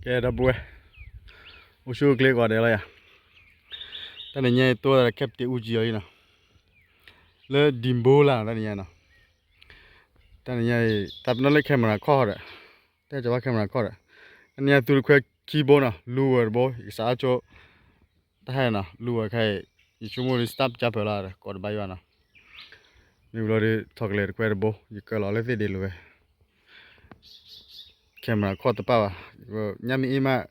ကဲဒီပုၢ်ဝဲၢ်, အိၣ်ဆူၣ်အိၣ်ချ့ကိးဂၤဒဲးလီၤယၤ, တၢ်နံၤညါအံၤတိၢ်သးဒီး Captain အူကၠံအီၤလံနီၤ, လၢ Dimbola နီၤ တၢ်နံၤညါနီၤ, တၢ်နံၤညါအံၤ တၢ်ပနီၣ်လၢ camera ခီၣ်ဒီး, တၢ်ကဘၣ် camera ခီၣ်ဒီး, တၢ်နံၤညါသူတခွဲခံဘိနီၤ, လူဝဲတဘိ ယကစးအါကၠိ တၢ်ဟဲနီၤ, လူဝဲခါအံၤ ယဆိကမိၣ်ဒီး စတၢ်ပကၢ်ဖၢလီၤဒီး ကိးတဘၣ်ယွၤနီၤ, မ့ၢ်ဘျီဒီး chocolate တခွဲတဘိ ယကၢလီၤလၢသ့ၣ်ဒ့လိၤဝဲ camera ခီၣ်တပၣ်ဘၣ်, ညၣ်မ့ၢ်အ့ၣ်မး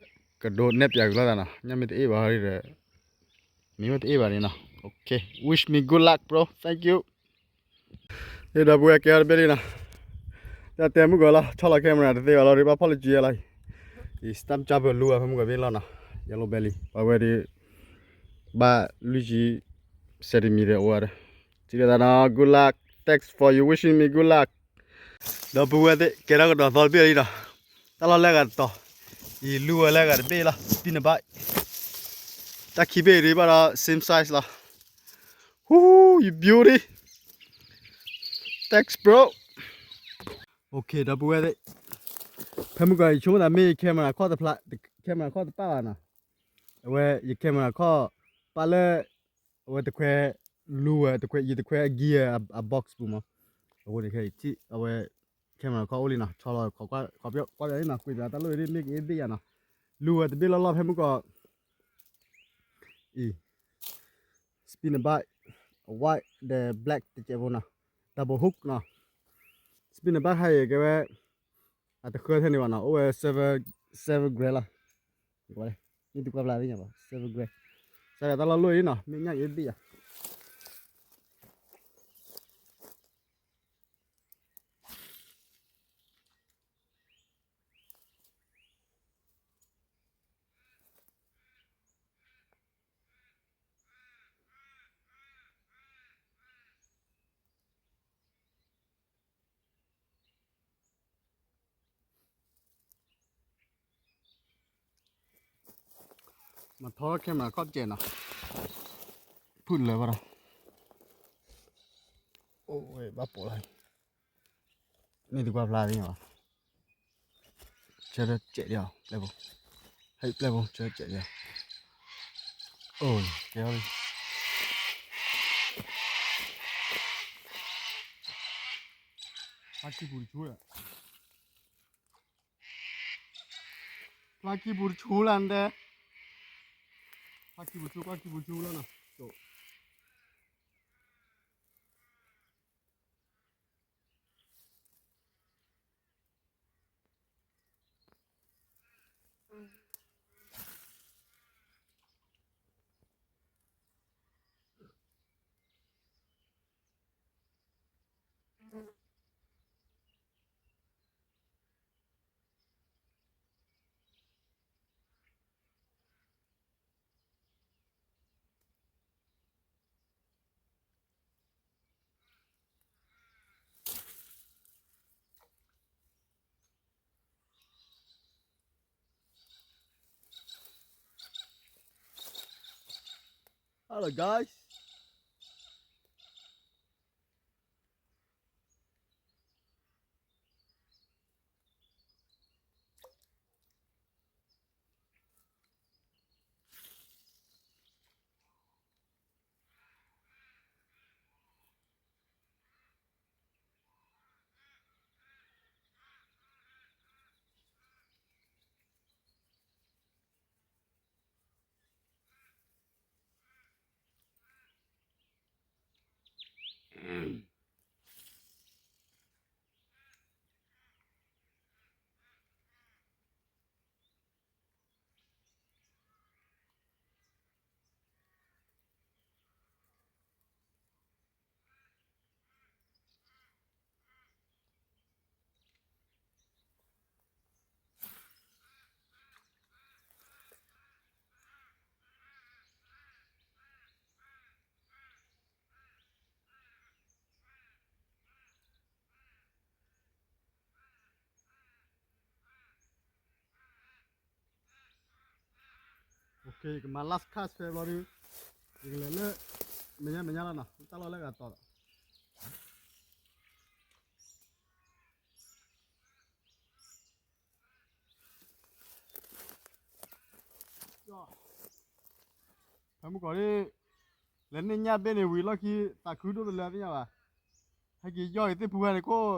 ကဒိနဲၣ်ပၠးက့ၤလိာ်သးနီၤ, ညၣ်မ့ၢ်တအ့ၣ်ဘၣ်ဒီး မ့ၢ်မ့ၢ်တအ့ၣ်ဘၣ်န့ၣ်နီၤ, okay, wish me good luck bro, thank you. ဒီပုၢ်ဝဲၢ်ကဲအီၤတဘ့ၣ်လံနီၤ, တၢ်တဲမုၢ်ကီၤလီၤ, ဆီလီၤ camera တသ့ဘၣ်လီၤဒီး ဘၣ်ဖီၣ်လၢကံလီၤ, အံၤ စတၢ်ပကၢ်ဖၢလူဝဲဖဲမုၢ်ကီၤဘ့ၣ်လီၤနီၤ, yellow belly ပှၤဝဲဒီး ဘၣ်လွံၢ်ဆံ centimeter အိၣ်ဝဲဒီး, စံးလီၤသးနီၤ, good luck, thanks for you wishing me good luck. ဒီပုၢ်ဝဲၢ်သ့ၣ် ကဲထီၣ်ကဒီးသီတဘ့ၣ်လံနီၤ, တၢ်လီၢ်လၢအဂၤတတီၤ, အံၤလူဝဲလၢအဂၤတဘ့ၣ်လီၤ, spinnerbait, တၢ်ခံဘ့ၣ်ဒ်ဘၣ်ဒီး same size လီၤ, whoo, you beauty, thanks bro. Okay ဒီပုၢ်ဝဲၢ်သ့ၣ်, ဖဲမုၢ်ကီၤ ယဆိကမိၣ်သးမ့ၢ် camera ခီၣ်တဖျါ, camera ခီၣ်တပၣ်ဘၣ်နီၤ, အဝဲယ camera ခီၣ်ပၣ်လၢ အဝဲတခွဲ လူဝဲတခွဲ ယတခွဲအ gear အ box ပူၤမး, အဃိန့ၣ်ခဲအံၤထံၣ်အဝဲ camera ခီၣ်အိၣ်လံနီၤ, ဆီလီၤ ခီကွၢ်ပၠးလံနီၤ, ကွံာ်ပၠးတၢ်လိၣ်အံၤ မ့ၢ်က့ၤဘ့ၣ်ယၤနီၤ, လူဝဲတဘ့ၣ်လီၢ်လီၢ်ဖဲမုၢ်ကီၤ အံၤ spinnerbait, white ဒီး black တစဲးဖိနီၤ, double hook နီၤ, spinnerbait ဟဲအံၤကဲဝဲ အတဃၢထဲန့ၣ်ဘၣ်နီၤ, အိၣ်ဝဲ seven, seven gram လီၤ, မ့ၢ်တကွၢ်ဖျါသ့ၣ်ညါဘၣ် seven gram, စးဒၣ်တၢ်လီၢ်လိၣ်အံၤနီၤ, မ့ၢ်ညၣ်က့ၤဘ့ၣ်ယၤ မၤထီ camera ခီၣ်တကဲးနီၤ, ဖုၣ်လၢၤဘၣ်ဒီး, အိၣ်ဝဲဘၣ်ပိာ်လီၤ, မ့ၢ်တကွၢ်ဖျါသ့ၣ်ညါဘၣ်, ဆၢထၢၣ်စဲးဒံးအီၤ ပျဲၢ်ဖိ, ဟဲပျဲၢ်ဖိ ဆၢထၢၣ်စဲးဒံးအီၤ, အိၣ်ကဲအီၤလံ, ဖျါခံပူၤတဆူလၢ ဖျါခံပူၤတဆူလၢနတဲ, ဖျါခံပူၤတဆူ ဖျါခံပူၤတဆူလီၤနီၤ, Hello guys. Okay, ယကမၤ last cast ဖဲဘျီဒုး, ယကလဲၤလၢ မဲာ်ညါမဲာ်ညါလီၤနီၤ, တၢ်လီၢ်လၢအဂၤတီၤလီၤ. ဖဲမုၢ်ကီၢ်န့ၣ် လဲၤန့ၢ်ညၣ်ဘ့ၣ်န့ၣ်ဝံၤလီၢ်ခံ သးခုဒိၣ်တလၢသ့ၣ်ညါဘၣ်. ဟဲက့ၤယီၢ်က့ၤသ့ၣ်ဖူဝဲန့ၣ်ခိၣ်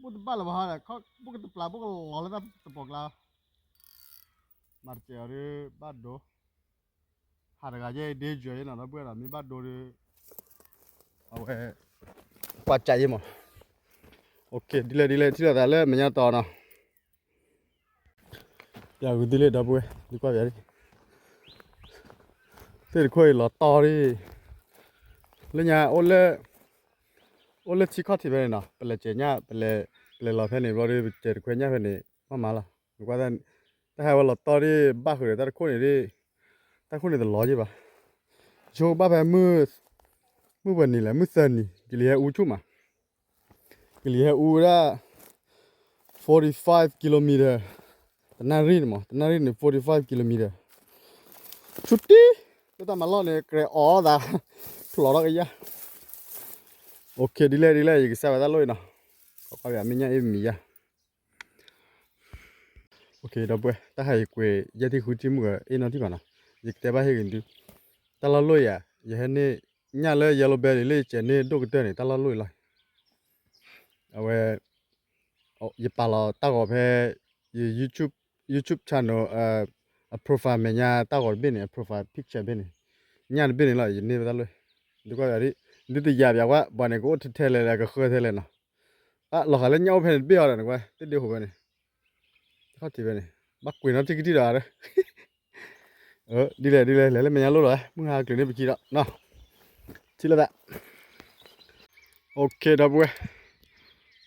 ဘိၣ်တဘၣ်လၢၤဘၣ်ဟါဒီး ဘိၣ်ကတပျၢ် ဘိၣ်ကလီၤလၢတၢ်တပီၤကျါ မၤတစဲးအီၤဒီး ဘၣ်ဒိ ဟးတဂၤယဲၢ်ဒ့ယွၤယဲနီၤ ဒီပုၢ်ဝဲၢ်ဒီး မ့ၢ်ဘၣ်ဒိဒီး အဝဲ ကွၢ်ကၢ်ယဲမး. ဒ်လဲၣ်ဒ်လဲၣ် ထံၣ်လိာ်သးလၢမဲာ်ညါတီၤနီၤ. ပျၢ်ဂုာ်သုလ့ၣ် ဒီပုၢ်ဝဲၢ် သုကွၢ်ပျၢ်လံ သ့ၣ်တခိၣ်အံၤလီၤတီဒ် လၢညါ အိၣ်လၢထံခီၣ်ထံးဖဲန့ၣ်နီၤ ပလဲၤစဲးညၣ် ပလဲၤလီၤဖဲန့ၣ်ဘျီဒီး ပစဲးတခွဲညၣ်ဖဲန့ၣ် မ့ၢ်မၤလီၤ နကွၢ် တၢ်ဟဲဝဲလီၤတီဒ် ဘၣ်ဃုာ်ဒီးတၢ်တခိၣ်န့ၣ်ဒ် တၢ်ခိၣ်န့ၣ်တလီၤယ့ၢ်ဘၣ်. ယိဘၣ်ဖဲ မုၢ်ပှဲၤနံၤလဲၣ် မုၢ်သၢနံၤ ကလံၤဟဲအူဆူၣ်မး ကလံၤဟဲအူဝဲဒၣ် forty five kilometer တနၣ်ရံၣ်န့ၣ်မး တနၣ်ရံၣ်န့ၣ် forty five kilometer ဆူတံၢ် လၢတၢ်မၤလီၢ်န့ၣ် ကြဲးအီၣ်သး ဖျိးထီၣ်ကယၢ်. ဒ်လဲၣ်ဒ်လဲၣ် ယကစၢ်ဝဲတၢ်လိၣ်အံၤနီၤ ခီကွၢ်ပၠးမ့ၢ်ညၣ်အ့ၣ်မံၤယါ ဒီပုၢ်ဝဲၢ် တၢ်ဟးယကွဲး ယဲၢ်ထံၣ်ဃုထံၣ်မုၢ်ဂီၤ အ့ၣ်နီတံၢ်ဘၣ်နီၤ ယကတဲဘၣ်ဟ့ၣ်ဂ့ၤသု တၢ်လီၢ်လိၣ်ယၤ ယဟဲန့ၢ် ညၣ်လၢ yellow belly လၢယစဲးန့ၢ်ဒိၣ်ကတၢၢ်န့ၣ် တၢ်လီၢ်လိၣ်အံၤလီၤ. အဝဲ ယပာ်လီၤတၢ်ဂီၤဖဲ ယ YouTube, YouTube channel အ profile မဲာ်ညါတၢ်ဂီၤတဘ့ၣ်န့ၣ် အ profile picture ဘ့ၣ်န့ၣ် ညၣ်တဘ့ၣ်န့ၣ်လီၤ ယန့ၢ်ဝဲတၢ်လိၣ် ဒ်ကွၢ်ပၠးဒ် ဒ်တယာ်ပၠးကွၢ် ပှၤန့ၣ် ကအိၣ်ထဲထဲလဲၣ်လဲၣ် ကဃၢထဲလဲၣ်နီၤ အလီၤဃာ်လၢညၣ်အိၣ်ဖဲန့ၣ်တဘ့ၣ်အီၤဒီးနကွၢ် တဒ့ဟိးဖဲန့ၣ် ခီၣ်ထံးဖဲန့ၣ် ဘၣ်ကွံာ်နီတံၢ်ကတံၢ်ဒီး ဒ်လဲၣ်ဒ်လဲၣ် လဲၤလၢမဲာ်ညါလိၣ်လီၤ မုၢ်ဟါကချုးန့ၣ်ပခံဒီး ထံၣ်လိာ်သး OK ဒီပုၢ်ဝဲၢ်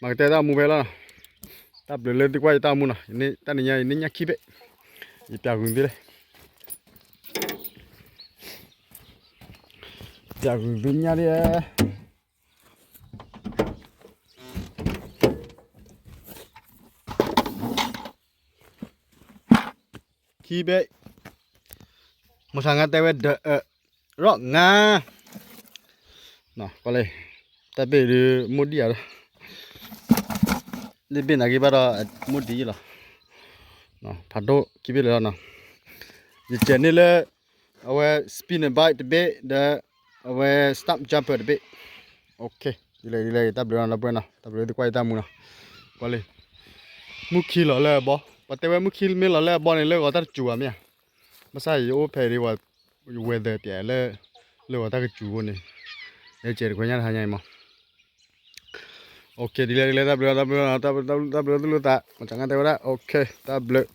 မၤကတဲတၢ်မူဖဲလီၤနီၤ တၢ်ဘျုးလၢသုကွၢ်ယတၢ်မူနီၤ တၢ်နံၤညါအံၤန့ၣ်ညၣ်ခံဘ့ၣ် ယပျၢ်ဂုာ်သုလံ ပျၢ်ဂုာ်သုညၣ်ဒ် ခံဘ့ၣ် မုၢ်ဆါငါတဲဝဲဒီး အၢ ရီၣ်ငါ ကွၢ်လံ တၢ်ဘ့ၣ်ဒုး မိၢ်ဒံၣ်ဧါဒီး လၢဘ့ၣ်နာ်က့ဘၣ်ဒီး မိၢ်ဒံၣ်လီၤ ဖးဒိၣ်ခံဘ့ၣ်လၢၤလီၤနီၤ ယစဲးန့ၢ်လၢ အဝဲ spinner bait တဘ့ၣ် ဒီး အဝဲ stump jumper တဘ့ၣ် OK ဒ်လဲၣ်ဒ်လဲၣ် တၢ်ဘျုးနီၤ ဒီပုၢ်ဝဲၢ်နီၤ တၢ်ဘျုးသုကွၢ်ယတၢ်မူနီၤ ကွၢ်လံ မုၢ်ခံလီၤလၢအဘီ ပှၤတဲဝဲမုၢ်ခံမ့ၢ်လီၤလၢအဘီန့ၣ် လၢဂီၤတၢ်တစူၤဘၣ်မ့ၢ်ဧါ ဘၣ်ဆၣ်ယအိၣ်ဖဲဒ်ဝဲ weather ပၠးလၢ လၢဂီၤတၢ်ကစူၤဖိန့ၣ် လဲၤစဲးတခွဲညၣ်တဟါညါအံၤမး OK ဒ်လဲၣ်ဒ်လဲၣ် တၢ်ဘျုး တၢ်ဘျုး တၢ်ဘျုး တၢ်ဘျုးသုလိာ်သး မၤစၢၤငါတဲဝဲဒၣ် OK တၢ်ဘျုး